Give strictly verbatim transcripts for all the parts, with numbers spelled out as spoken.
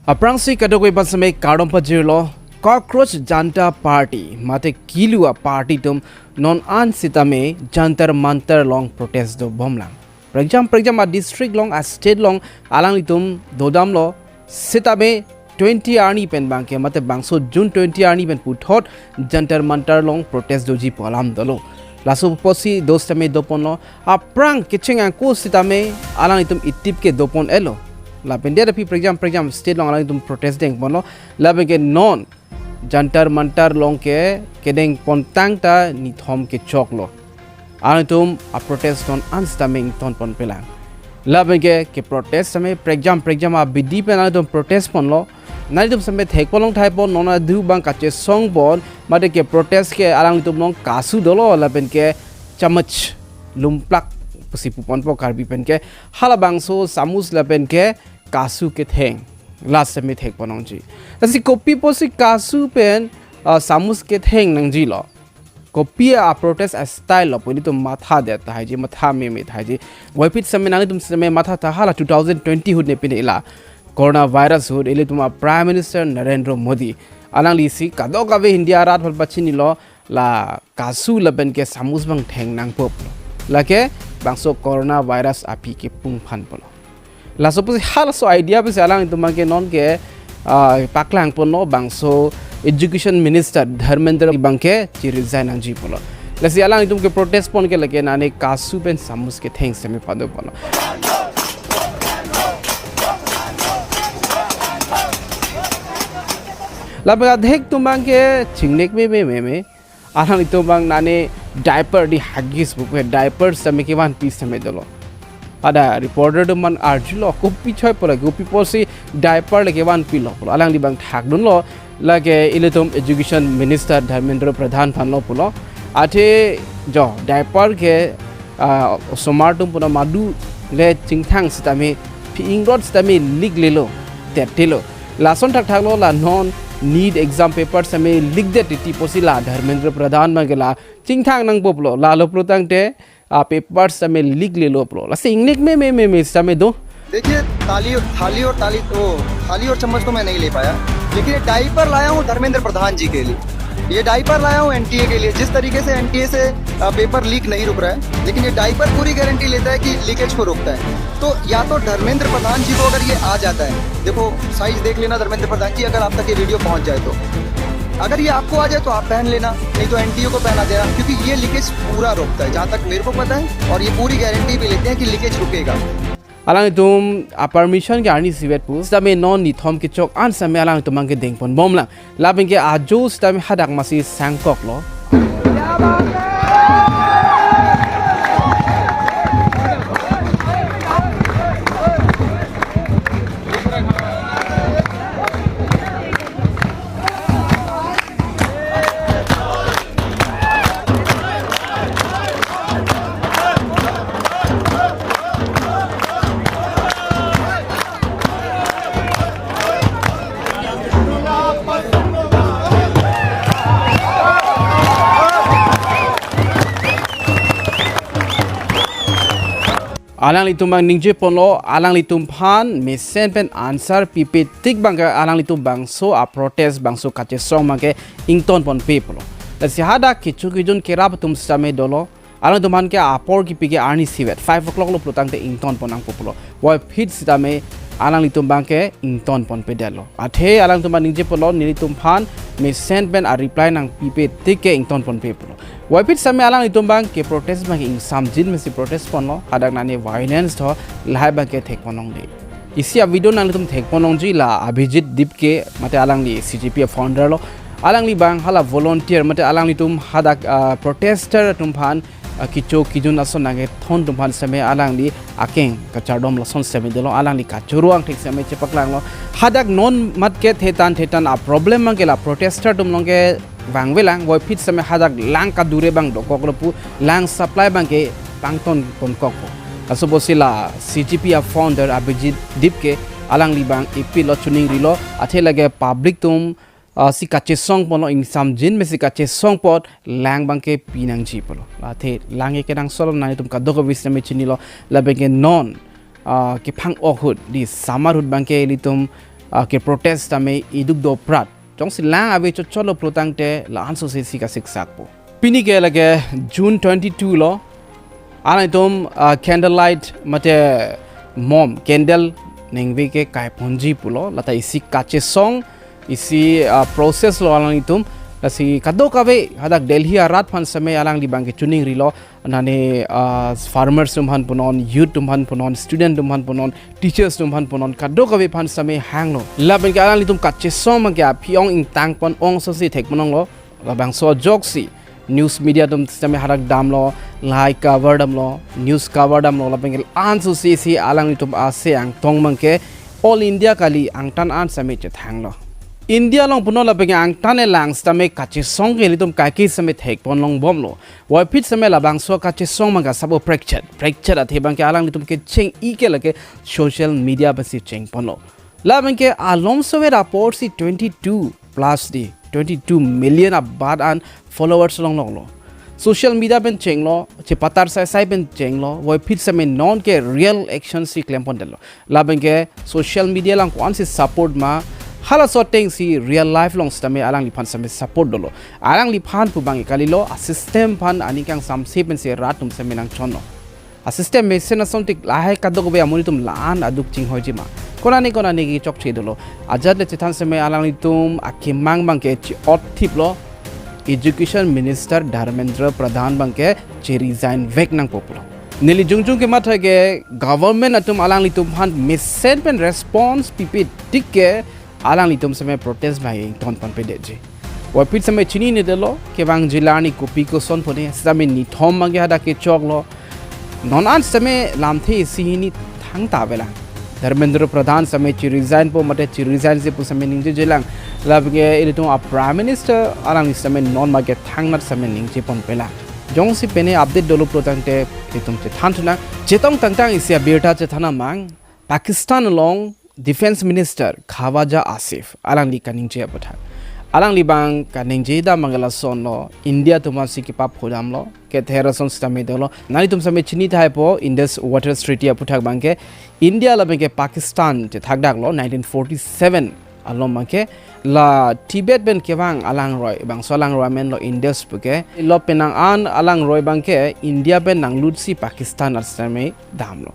Aphrangsi kadokave aphan seme kardom pajirlo. Cockroach Janta Party mate kilu a-party atum non an sitame Jantar Mantar along protest dobomlang. Prekjam prekjam a-district along, a-state along alanglitum dodamlo, sitame twenty arni pen abangke mate bangso June twenty arni pen puthot Jantar Mantar along protest doji pu alam dolo. Laso apotsi do sitame doponlo, aphrang kecheng angko sitame alanglitum itip ke dopon-etlo. Lapen det aphi prekjam prekjam state along alanglitum protest dengponlo. Lapen ke non Jantar Mantar along ke kedengpontang ta nithom kechoklo. Alanglitum a-protest non an sitame ingtonponpelang. Lapen ke, ke-protest sitame prekjam prekjam abidi pen alanglitum protest ponlo. Nanglitum sitame thekponlong thaipon, non adu abang kachesongpon, mate ke-protest ke alanglitum along kasu dolo lapen ke chamach, lumplak pusi puponpo Karbi pen ke, halabangso samus lapen ke kasu ketheng la sitame thekponlongji. Lasi kopi apotsi kasu pen, ah, samus ketheng nangjilo? Kopi a-protest a-style lo pu ilitum mathadet tahai ji, matha meme tahai ji. Puvoiphit sitame nanglitum sitame matha tha, hala two thousand twenty ahut ne pine, la coronavirus ahut ilitum a-Prime Minister Narendra Modi, alanglisi kadokave India arat aphan pachinilo, la kasu lapen ke samus abang theng nangpo pulo. Lake bangso coronavirus aphi kepung aphan pulo. Laso apotsi halaso idea pensi alanglitum abangke non ke, ah, paklangponlo, bangso Education Minister Dharmendra abangke chi-resign nangji pulo. Lasi alanglitum ke-protest pon ke lake nane kasu pen samus ketheng sitame padoponlo. Lapen adhek atum abangke chingnek meme meme. Alanglitum abang nane diaper, di Huggies pu ke diaper sitame kevanpi sitame dolo. Hadak reporter atum aphan arjulo, kopi choi pulo, kopi apotsi diaper le kevanpilo pulo. Alangli abang thakdunlo, lake ilitum Education Minister Dharmendra Pradhan aphanlo pulo. Athe jo diaper ke, ah, osomar atum puna madu le chingthang sitame, phi ingrot sitame leak-lelo, tettelo. Lason thakthaklo, la non NEET exam paper sitame leak-det titi apotsi la Dharmendra Pradhan abangke la chingthang nangpo pulo, lalo pulo tangte, ah, paper sitame leak-lelo pulo. Lasi ingnek meme meme sitame do. देखिए, ताली, थाली और ताली, वो, थाली और चम्मच तो मैं नहीं ले पाया, लेकिन ये डायपर लाया हूँ धर्मेंद्र प्रधान जी के लिए। ये डायपर लाया हूँ एनटीए के लिए। जिस तरीके से एनटीए से, अ, पेपर लीक नहीं रुक रहा है, लेकिन ये डायपर पूरी गारंटी लेता है कि लीकेज को रोकता है। तो या तो धर्मेंद्र प्रधान जी को अगर ये आ जाता है, देखो, साइज देख लेना धर्मेंद्र प्रधान जी, अगर आप तक ये वीडियो पहुंच जाए तो। अगर ये आपको आ जाए तो आप पहन लेना, नहीं तो एनटीए को पहना देना, क्योंकि ये लीकेज पूरा रोकता है, जहाँ तक मेरे को पता है, और ये पूरी गारंटी भी लेते हैं कि लीकेज रुकेगा। Alanglitum a-permission ke arni isivet pu sitame non nithom kechok an sitame alanglitum abangke dengponbomlang. Lapen ke ajo sitame hadak masi sangkoklo. Alanglitum abang ningjeponlo, alanglitum aphan mesen pen answer pipe tik abangke alanglitum bangso a-protest, bangso kachesong abangke ingtonponpe pulo. Lasi hadak kecho kejun kerap atum sitame dolo, alanglitum aphan ke apor kipi ke arni isivet, five o'clock lo pulo tangte ingtonpon nangpo pulo. Puvoiphit sitame alanglitum abangke ingtonponpedetlo. Athe alanglitum abang ningjeponlo, nelitum aphan mesen pen a-reply nangpipe tik ke ingtonponpe pulo. Puvoiphit sitame alanglitum abangke protest abangke ingsamjin mesi protest ponlo, hadak nane violence tho, lahai abangke thekponlongle. Isi a-video nanglitum thekponlongji, la Abhijit Dipke, mate alangli C J P a-founder lo. Alangli abang hala volunteer, mate alanglitum hadak, ah, protester atum aphan, ah, kecho kejun ason nangkethon atum aphan sitame alangli akeng kachardom lason sitame dolo, alangli kachoro angthek sitame chepaklanglo. Hadak non mat ke thetan thetan a-problem abangke la protester atum along kevangvelang, puvoiphit sitame hadak lang kadure abang dokoklo pu, lang supply abangke pangtonponkokpo. Laso apotsi la C J P a-founder Abhijit Dipke alangli abang ipilo, choningrilo, athe lake public atum, ah, si kachesongponlo, ingsamjin mesi kachesongpon lang abangke pinangji pulo. Athe lang ke kenangsot lo, nanglitum kadokave sitame chinilo, lapen ke non, ah, kephang-ok ahut, di summer ahut abangke ilitum ah, ke protest tame iduk do prat. Jongsi lang ave chotchot lo pulotangte la-an so si si kasiksak po. Pini ke lake June twenty-two lo. Alanglitum, ah, candlelight mate mom, candle ningve ke kaiponji pulo. Lata isi kachesong, isi, ah, process lo alanglitum. Lasi kadokave hadak Delhi arat aphan sitame alangli abang ke chuning rilo. Nane, ah, farmers atum aphan punon, youth atum aphan punon, student atum aphan punon, teachers atum aphan punon, kadokave aphan sitame hanglo. Lapen ke alanglitum kachesong abang ke aphi ong ingtang pon ong so si thek ponong lo. Labangso ajoksi news media atum sitame hadak damlo, lahai cover damlo, news cover damlo, lapen ke la-an so si si alanglitum ase angtong abang ke All India kali, angtan an sitame chethanglo. India along punon lapen ke angtan elang sitame kachesong ke ilitum kaike sitame thek pon long bomlo. Puvoiphit sitame labangso kachesong abang ke asap aprekchet, prekchet athe abang ke alanglitum kecheng-i ke lake social media pensi cheng ponlo. Lapen ke alom sove apor si twenty-two plus di, twenty-two million abat an followers long long lo. Social media pen chenglo, chepatar sai sai pen chenglo, puvoiphit sitame non ke real action si klem pondetlo. Lapen ke social media along ko-an si support ma, halaso ateng si real life along sitame alangliphan sitame support dolo. Alangliphan pu abang ke kalilo, asystem aphan aning kangsamse pensi rat atum sitame nangchonlo. Asystem mesen asonthot lahai kadokave amonit atum la-an aduk chinghoiji ma. Konane konane ke chokche dolo. Ajat le chethan sitame alanglitum akemang abang ke chi-ot thiplo. Education Minister Dharmendra Pradhan abang ke chi-resign vek nangpo pulo. Neli jongjong kematha ke government atum alanglitum aphan mesen pen response pipe tik ke alanglitum sitame protest abang ington ponpedetji. Puvoiphit sitame chininedetlo, kevang jilar ni kopi koson pu ne, sitame nithom abang ke hadak kechoklo. Non an sitame lamthe isi hini thangta avelang. Dharmendra Pradhan sitame chi-resign po mate chi-resign si pu sitame ningjejelang. Lapen ke ilitum a Prime Minister alang sitame non abang ke thangnat sitame ningje ponpelang. Jongsi pine update dolo pulotangte ilitum chethanthunang. Chetong tangtang isi abirta chethan amang. Pakistan along Defence Minister Khawaja Asif alangli kaningje aputhak. Alangli abang kaningje dam abang ke lasonlo, India atum aphansi kepaphodamlo, kethe ason sitame dolo. Nanglitum sitame chini tahai po, Indus Waters Treaty aputhak abang ke India lapen ke Pakistan chethakdaklo nineteen forty-seven along abang ke, la Tibet pen kevang alangroi, bangso alangroi amenlo Indus pu ke. Lo penang an alangroi abang ke India pen nanglutsi Pakistan at sitame damlo.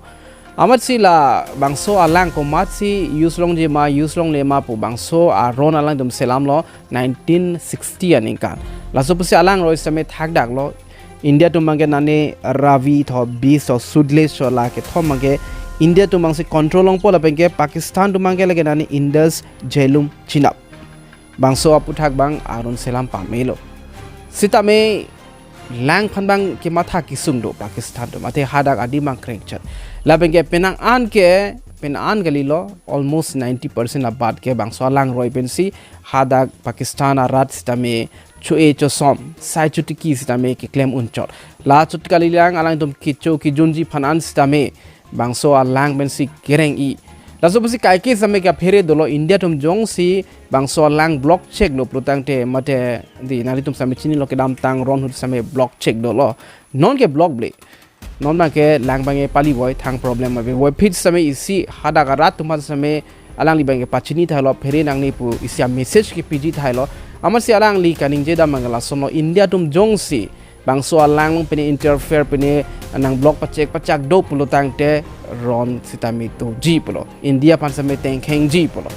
Amatsi labangso alang komatsi use longji ma, use longle ma pu bangso aron alangtum selamlo nineteen sixty aningkan. Laso pusi alangroi sitame thakdaklo. India atum abang ke nane Ravi tho, Bias tho, Sutlej tho, la kethom abang ke India atum abangsi control longpo lapen ke Pakistan atum abang ke lake nane Indus, Jhelum, Chenab. Bangso aputhak abang aron selam pamelo. Sitame lang aphan abang kematha kesung do Pakistan atum. Athe hadak adim abang krengchot. Lapen ke penang an ke, penang an kalilo, almost ninety percent abat ke bangso alangroi pensi hadak Pakistan arat sitame cho-e chosom, sai chotiki sitame keklem unchot. La chot kalilang alangtum kecho kejunji aphan an sitame bangso alang pensi kereng-i. Laso pusi kaike sitame kaphere dolo, India atum jongsi bangso alang block cheklo pulotangte mate di nanglitum sitame chinilo, kedamtang ron ahut sitame block chek dolo. Non ke block ble. Non abang ke lang abang ke pali voi thang problem ave. Puvoiphit sitame isi hadak arat atum aphan sitame alangli abang ke pachini thailo, phere nangne pu isi a-message kepiji thailo. Amatsi alangli kaningje dam abang ke lasonlo, India atum jongsi bangso alang along pine interfere, pine nang block pachek pachak do pulotangte ron sitame toji pulo. India aphan sitame tengkhengji pulo.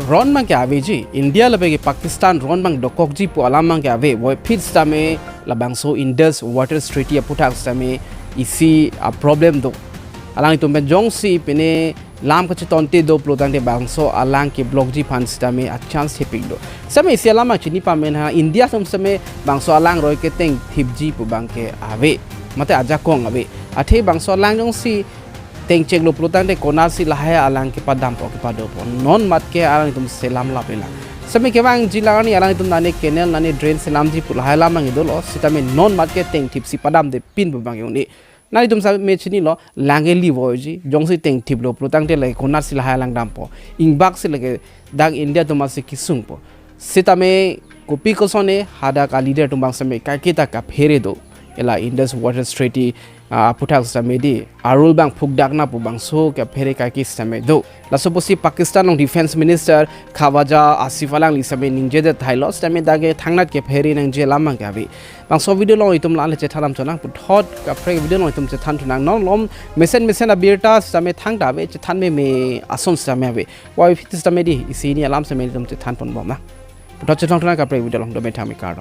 Ron abang ke aveji, India lapen ke Pakistan ron abang dokokji pu alam abang ke ave. Puvoiphit sitame labangso Indus Waters Treaty aputhak sitame isi a-problem do. Alangtum pen jongsi pine lam kachetonte do pulotangte bangso alang ke blockji aphan sitame a-chance hepik do. Sitame isi alam abang chini pamenha, India atum sitame bangso alangroi ke tengthipji pu abang ke ave. Mate ajakong ave. Athe bangso alang jongsi tengcheklo pulotangte konatsi lahai alang kepadampo kepadopo. Non mat ke alangtum selam lapelang. Sitame kevang jilar ni alangtum nane canal nane drain selamji pu lahai alam abang dolo. Sitame non mat ke tengthipsi padamde pin pu abang un-e. Nanglitum sitame chinilo, lang ke li voiji, jongsi tengthiplo pulotangte lake konatsi lahai alang dampo. Ingbak si lake dak India atum aphansi kesungpo. Sitame kopi kosonne hadak a-leader atum abang sitame kaiketa kaphere do. Ela Indus Waters Treaty ah, aphuthak sitame di arul bang phukdak na pu bangso kephere kaike sitame do. Laso pusi Pakistan along Defense Minister Khawaja Asif alangli sitame ningjedet thailo sitame dak ke thangnat kephere nangji alam abang ke ave. Bangso video along itum la-an le chethan dam chonang, puthot kaprek video along itum chethan chonang. Non malom mesen mesen abirta sitame thangta ave, chethan meme ason sitame ave. Wai phit sitame di isi hini alam sitame itum chethan ponbom nang. Puthot chethan chonang kaprek video along, dome thangme, kardom.